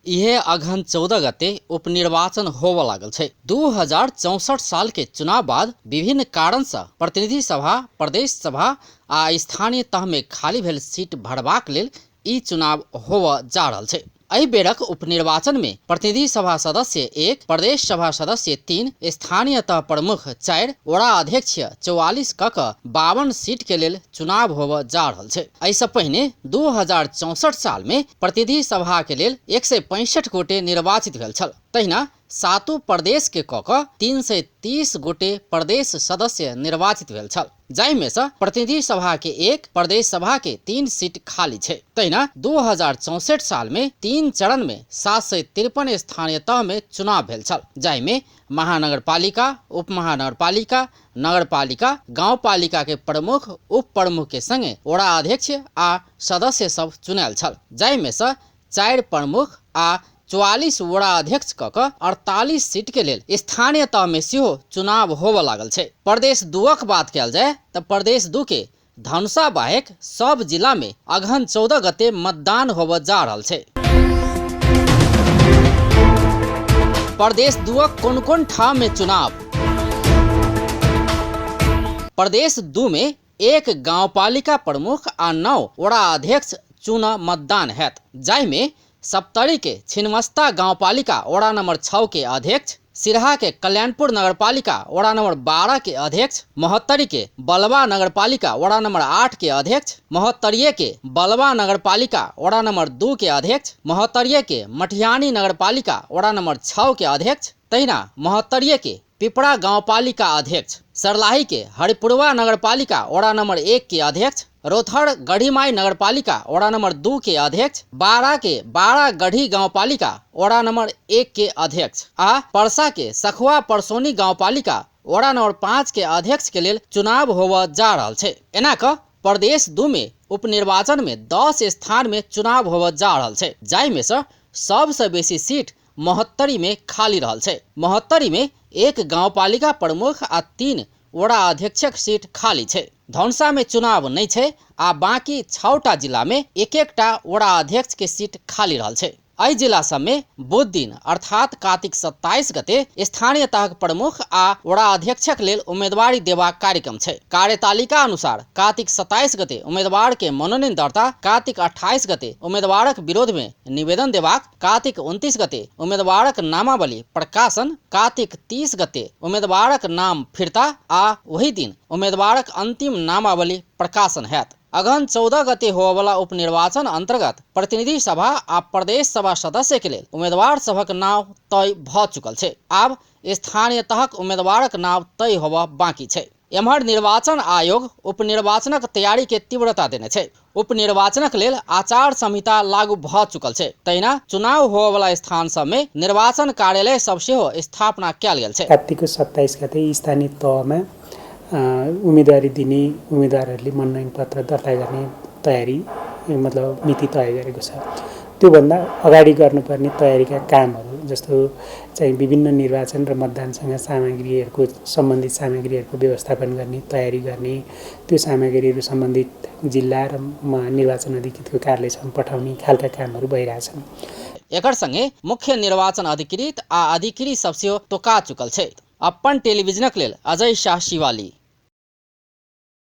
इहे अगहन 14 गते उपनिर्वाचन होबऽ लागल छै। 2064 साल के चुनाव बाद विभिन्न कारण सँ प्रतिनिधि सभा, प्रदेश सभा आ स्थानीय तह में खाली भेल सीट भरबाक लेल ई चुनाव होबऽ जा रहल छै। एहि बेरक उपनिर्वाचन में प्रतिनिधि सभा सदस्य 1, प्रदेश सभा सदस्य 3, स्थानीय तह प्रमुख 4, वडा अध्यक्ष 44 क 52 सीट के लेल चुनाव होबऽ जा रहल छै। एहिसँ पहिने 2064 साल में प्रतिनिधि सभा के लेल 165 गोटे निर्वाचित भेल छल। तहिना सातो प्रदेश के क कऽ 330 गोटे प्रदेश सदस्य निर्वाचित भेल छल, जाहिमे सँ प्रतिनिधि सभा के 1, प्रदेश सभा के 3 सीट खाली छै। तहिना 2064 साल में 3 चरण में 753 स्थानीय तह में चुनाव भेल छल, जाहिमे महानगरपालिका, उपमहानगरपालिका, नगरपालिका, गाउँपालिका के प्रमुख, उप प्रमुख के संगे वडा अध्यक्ष आ सदस्य सब चुनायल छल, जाहिमे सँ 4 प्रमुख आ 44 वडा अध्यक्ष क कऽ 48 सीट के लेल स्थानीय तह में सेहो चुनाव होबऽ लागल छै। प्रदेश 2 बात कयल जाय तऽ प्रदेश 2 के धनुषा बाहेक सब जिला में अगहन 14 गते मतदान होबऽ जा रहल छै। प्रदेश 2 कोन कोन ठाम में चुनाव? प्रदेश 2 में 1 गाउँपालिका प्रमुख आ 9 वडा अध्यक्ष चुन मतदान हैत, जाहिमे सप्तरी के छिन्नमस्ता गाउँपालिका वडा नंबर 6 के अध्यक्ष, सिरहा के कल्याणपुर नगरपालिका वडा नंबर 12 के अध्यक्ष, महोत्तरी के बलवा नगरपालिका वडा नंबर 8 के अध्यक्ष, महोत्तरीय के बलवा नगरपालिका वडा नंबर 2 के अध्यक्ष, महोत्तरीय के मठियानी नगरपालिका वडा नंबर 6 के अध्यक्ष, तहिना महोत्तरीय के पिपरा गाउँपालिका अध्यक्ष, सर्लाही के हरिपुरवा नगरपालिका वडा नंबर 1 के अध्यक्ष, रोथड़ गढ़ीमाई नगरपालिका वडा नंबर 2 के अध्यक्ष, बारा के बारा गढ़ी गाउँपालिका वडा नंबर 1 के अध्यक्ष आ परसा के सखुआ परसोनी गाउँपालिका वडा नंबर 5 के अध्यक्ष के लेल चुनाव होबऽ जा रहल छै। एना कऽ प्रदेश 2 में उपनिर्वाचन में 10 स्थान में चुनाव होबऽ जा रहल छै, जाहिमे सँ सबसँ बेसी सीट महोत्तरी में खाली रहल छै। महोत्तरी में 1 गाउँपालिका प्रमुख आ 3 वडा अध्यक्षक सीट खाली छै। धनुषा में चुनाव नहीं छै आ बाकी 6टा जिला में 1-1टा वडा अध्यक्ष के सीट खाली रहल छै। एहि जिला सब में बुध दिन अर्थात कार्तिक 27 गते स्थानीय तहक प्रमुख आ वडा अध्यक्षक लेल उम्मीदवारी देबाक कार्यक्रम छै। कार्यतालिका अनुसार कार्तिक 27 गते उम्मीदवार के मनोनयन दर्ता, कार्तिक 28 गते उम्मीदवारक विरोध में निवेदन देबाक, कार्तिक 29 गते उम्मीदवारक नामावली प्रकाशन, कार्तिक 30 गते उम्मीदवारक नाम फिर्ता आ वही दिन उम्मीदवारक अंतिम नामावली प्रकाशन हैत। अगहन 14 गते होबयवला उपनिर्वाचन अंतर्गत प्रतिनिधि सभा आ प्रदेश सभा सदस्य के लेल उम्मीदवार सभक नाम तय भ चुकल छै। आब स्थानीय तहक उम्मीदवारक नाम तय होबय बाकी छै। एम्हर निर्वाचन आयोग उपनिर्वाचनक तैयारी के तीव्रता देने छै। उपनिर्वाचनक लेल आचार संहिता लागू भ चुकल छै। तहिना चुनाव होबयवला स्थान सब में निर्वाचन कार्यालय सब सेहो स्थापना कयल गेल छै। कार्तिकको 27 गते स्थानीय तहमा उम्मेदवारी दिने उम्मेदवारहरूले मनोनयन पत्र दर्ता गर्ने तयारी मतलब मिति तय गरेको छ। त्योभन्दा अगाडि गर्नुपर्ने तयारीका कामहरू जस्तो चाहिँ विभिन्न निर्वाचन र मतदानसँग सामग्रीहरूको सम्बन्धित सामग्रीहरूको व्यवस्थापन गर्ने, तयारी गर्ने, त्यो सामग्रीहरू सम्बन्धित जिल्ला र निर्वाचन अधिकृतको कार्यालयसम्म पठाउने खालका कामहरू भइरहेछन्। एकर संगे मुख्य निर्वाचन अधिकृत आ अधिकृत सब सेहो तोका चुकल छै। अपन टेलिभिजनक लेल अजय शाह शिवाली।